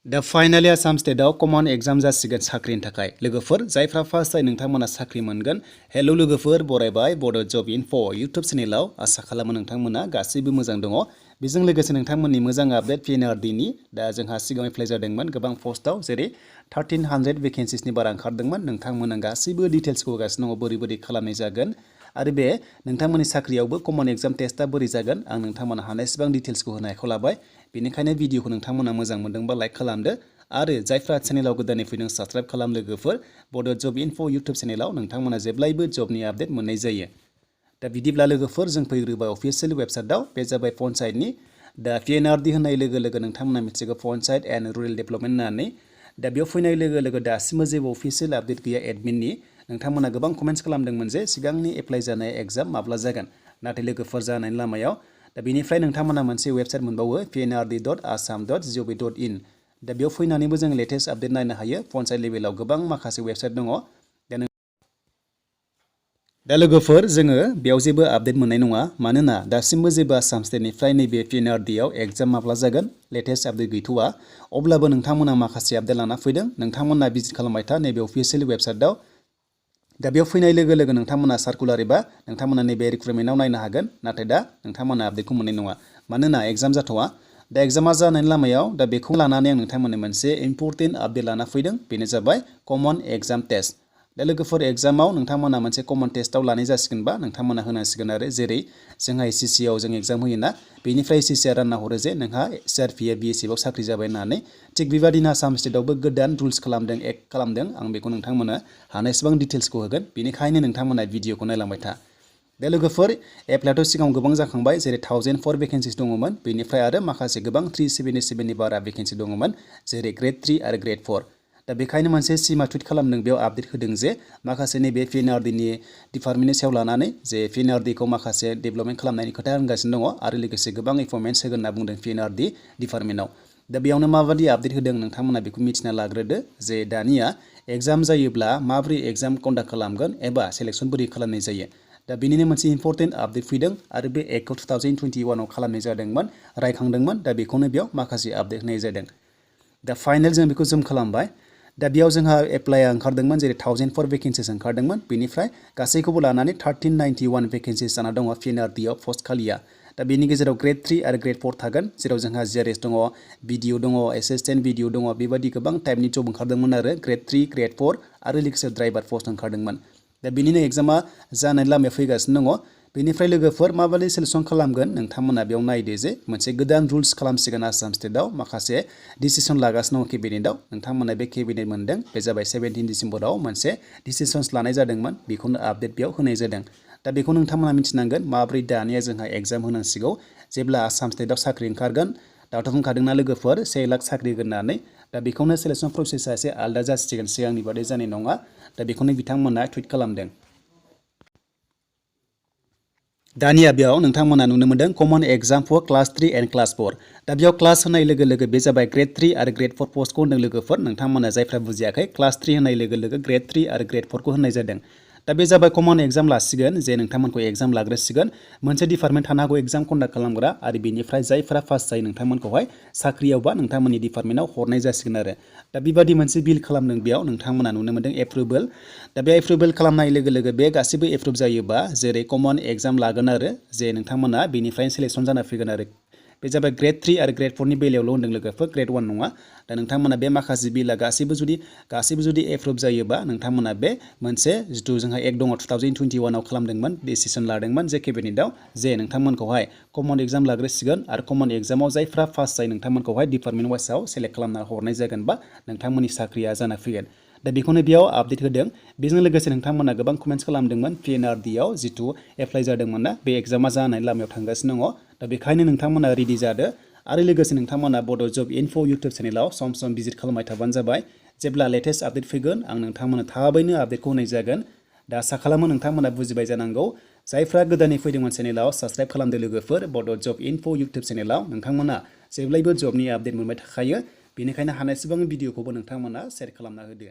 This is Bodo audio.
दा फाइनाली आसाम स्टेटआव कमन एग्जाम जासिगोन साख्रिनि थाखाय लोगोफोर जायफ्रा फार्स्ट जाय नोंथांमोना साख्रि मोनगोन हेलो लोगोफोर बरायबाय बड' जब इनफो इउट्युब चेनेलाव आसा खालामो नोंथांमोना गासैबो मोजां दङ बेजों लोगोसे नोंथांमोननि मोजां आपडेट PNRD नि दा जोंहा सिगाङाव एप्लाइ जादोंमोन गोबां पस्टआव जेरै 1300 भेकेन्सिसनि बारा ओंखारदोंमोन नोंथांमोना गासैबो डिटेल्सखौ होगासिनो दङ बोरै खालामनाय जागोन आरो बे नोंथांमोननि साख्रियावबो कमन एग्जाम टेस्टआ बोरै जागोन आं नोंथांमोना हानायसेबां डिटेल्सखौ होनो आखायाव लाबाय बेनिखायनो भिडिअखौ नोंथांमोना मोजां मोनदोंबा लाइक खालामदो आरो जायफ्रा चेनेलाव गोदानै फैदों साबस्क्राइब खालाम लोगोफोर बड' जब इनफो इउट्युब चेनेलाव नोंथांमोना जेब्लायबो जबनि आपडेट मोननाय जायो दा बिदिब्ला लोगोफोर जों फैग्रोबाय अफिसियेल वेबसाइटआव बे जाबाय पन्चायतनि दा PNRD होननाय लोगो लोगो नोंथांमोना मिथिगौ पन्चायत एन्ड रुरेल डेभेलपमेन्ट होननानै दा बेयाव फैनाय लोगो लोगो दासिमबो जेबो अफिसियेल आपडेट गैया एडमिननि नोंथांमोना गोबां कमेन्ट्स खालामदोंमोन जे सिगांनि एप्लाइ जानाय एग्जाम माब्ला जागोन नाथाय लोगोफोर जानायनि लामायाव दा बेनिफ्राय नोंथांमोना मोनसे वेबसाइट मोनबावो pnrd.assam.gov.in दा बेयाव फैनानैबो जों लेटेस्ट आपडेट नायनो हायो पन्चायत लेभेलाव गोबां माखासे वेबसाइट दङ दा लोगोफोर जोङो बेयाव जेबो आपडेट मोननाय नङा मानोना दासिमबो जेबो आसाम स्टेटनिफ्राय नैबे PNRD आव एग्जाम माब्ला जागोन लेटेस्ट आपडेट गैथ'वा अब्लाबो नोंथांमोना माखासे आपडेट लाना फैदों नोंथांमोना भिजिट खालामबाय था नैबे अफिसियेल वेबसाइटआव दा बेयाव फैनाय लोगो लोगो नोंथांमोना सार्कुलार एबा नोंथांमोना नैबे रिक्रुटमेन्टआव नायनो हागोन नाथाय दा नोंथांमोना आपडेटखौ मोननाय नङा मानोना एग्जाम जाथ'वा दा एग्जामा जानायनि लामायाव दा बेखौ लानानै आं नोंथांमोननो मोनसे इम्परटेन्ट आपडेट लाना फैदों बेनो जाबाय कमन एग्जाम टेस्ट दा लोगोफोर एग्जामाव नोंथांमोना मोनसे कमन टेस्टआव लानाय जासिगोनबा नोंथांमोना होनांसिगोन आरो जेरै जोंहा SSC आव जों एग्जाम होयोना बेनिफ्राय SSC आ रानना हरो जे नोंहा CRP BSF आव साख्रि जाबाय होननानै थिग बेबादिनो आसाम स्टेटआवबो गोदान रुल्स खालामदों एक्ट खालामदों आं बेखौ नोंथांमोना हानायसेबां डिटेल्सखौ होगोन बेनिखायनो नोंथांमोना भिडिअखौ नायलांबाय था दा लोगोफोर एप्लाइआथ' सिगाङाव गोबां जाखांबाय जेरै 1004 भेकेन्सिस दङमोन बेनिफ्राय आरो माखासे गोबां 377नि बारा भेकेन्सि दङमोन जेरै ग्रेड 3 आरो ग्रेड 4 दा बेखायनो मोनसे सिमा टुइट खालामदों बेयाव आपडेट होदों जे माखासे नैबे PNRDनि डिपार्टमेन्टनि सायाव लानानै जे PNRDखौ माखासे डेभेलपमेन्ट खालामनायनि खोथा होनगासिनो दङ आरो लोगोसे गोबां इनफरमेन्स होगोन होनना बुंदों PNRD डिपार्टमेन्टआव दा बेयावनो माबादि आपडेट होदों नोंथांमोना बेखौ मिथिना लाग्रोदो जे दानिया एग्जाम जायोब्ला माबोरै एग्जाम कन्डाक्ट खालामगोन एबा सेलेक्सन बोरै खालामनाय जायो दा बेनिनो मोनसे इम्परटेन्ट आपडेट फैदों आरो बे एक्टखौ 2021 आव खालामनाय जादोंमोन रायखांदोंमोन दा बेखौनो बेयाव माखासे आपडेट होनाय जादों दा फाइनेल जों बेखौ जुम खालामबाय दा बेयाव जोंहा एप्लाइआ ओंखारदोंमोन जेरै 1004 भेकेन्सिस ओंखारदोंमोन बेनिफ्राय गासैखौबो लानानै 1391 भेकेन्सिस जाना दङ PNRD आव पस्ट खालिया दा बेनि गेजेराव ग्रेड 3 आरो ग्रेड 4 थागोन जेराव जोंहा GRS दङ BDO दङ एसिस्टेन्ट BDO दङ बेबायदि गोबां टाइपनि जब ओंखारदोंमोन आरो ग्रेड 3 ग्रेड 4 आरो लोगोसे ड्राइभार पस्ट ओंखारदोंमोन दा बेनिनो एग्जामा जानायनि लामायाव फैगासिनो दङ बेनिफ्राय लोगोफोर माबादि सेलेक्सन खालामगोन नोंथांमोना बेयाव नायदो जे मोनसे गोदान रुल्स खालामसिगोन आसाम स्टेटआव माखासे डिसिसन लागासिनो दङ केबिनेटआव नोंथांमोना बे केबिनेट मोनदों बे जाबाय 17 डिसेम्बराव मोनसे डिसिसन्स लानाय जादोंमोन बेखौनो आपडेट बेयाव होनाय जादों दा बेखौ नोंथांमोना मिथिनांगोन माबोरै दानिया जोंहा एग्जाम होनांसिगौ जेब्ला आसाम स्टेटआव साख्रि ओंखारगोन दाथ' बुंखादोंना लोगोफोर 1 लाख साख्रि होननानै दा बेखौनो सेलेक्सन प्रसेसा एसे आलदा जासिगोन सिगांनि बादि जानाय नङा दा बेखौनो बिथांमोना टुइट खालामदों दानिया बेयाव नोंथांमोना नुनो मोनदों common exam for class 3 and class 4 दा बेयाव क्लास होनाय लोगो लोगो बे जाबाय ग्रेड 3 आरो ग्रेड 4 पस्टखौ होनदों लोगोफोर नोंथांमोना जायफ्रा बुजियाखै क्लास 3 होनाय लोगो लोगो ग्रेड 3 आरो ग्रेड 4 खौ होननाय जादों दा बे जाबाय कमन एग्जाम लासिगोन जे नोंथांमोनखौ एग्जाम लाग्रोसिगोन मोनसे डिपार्टमेन्ट थानो हागौ एग्जाम कन्डाक्ट खालामग्रा आरो बेनिफ्राय जायफ्रा पास जायो नोंथांमोनखौहाय साख्रियावबा नोंथांमोननि डिपार्टमेन्टआव हरनाय जासिगोन आरो दा बेबादि मोनसे बिल खालामदों बेयाव नोंथांमोना नुनो मोनदों एप्रुभेल दा बे एप्रुभेल खालामनाय लोगो लोगो बे गासिबो एप्रुभ जायोबा जेरै कमन एग्जाम लागोन आरो जे नोंथांमोना बेनिफ्रायनो सेलेक्सन जाना फैगोन आरो बे जाबाय ग्रेड 3 आरो ग्रेड 4 नि बेलायावल' होनदों लोगोफोर ग्रेड 1 नङा दा नोंथांमोना बे माखासे बिला गासिबो जुदि एप्रुभ जायोबा नोंथांमोना बे मोनसे जिथु जोंहा एक दङ 2021 आव खालामदोंमोन डिसिसन लादोंमोन जे केबिनेटआव जे नोंथांमोनखौहाय कमन एग्जाम लाग्रोसिगोन आरो कमन एग्जामाव जायफ्रा पास जायो नोंथांमोनखौहाय डिपार्टमेन्ट वाइसआव सेलेक्ट खालामना हरनाय जागोन बा नोंथांमोननि साख्रिया जाना फैगोन दा बेखौनो बेयाव आपडेट होदों बेजों लोगोसे नोंथांमोना गोबां कमेन्ट्स खालामदोंमोन PNRD आव जिथु एप्लाइ जादोंमोन ना बे एग्जामा जानायनि लामायाव थांगासिनो दङ दा बेखायनो नोंथांमोना रेडि जादो आरो लोगोसे नोंथांमोना बड' जब इनफो इउट्युब चेनेलाव सम सम भिजिट खालामबाय थाबानो जाबाय जेब्ला लेटेस्ट आपडेट फैगोन आं नोंथांमोननो थाबैनो आपडेटखौ होनाय जागोन दा आसा खालामो नोंथांमोना बुजिबाय जानांगौ जायफ्रा गोदानै फैदोंमोन चेनेलाव साबस्क्राइब खालामदो लोगोफोर बड' जब इनफो इउट्युब चेनेलाव नोंथांमोना जेब्लायबो जबनि आपडेट मोनबाय थाखायो बेनिखायनो हानायसेबां भिडिअखौबो नोंथांमोना शेयार खालामना होदो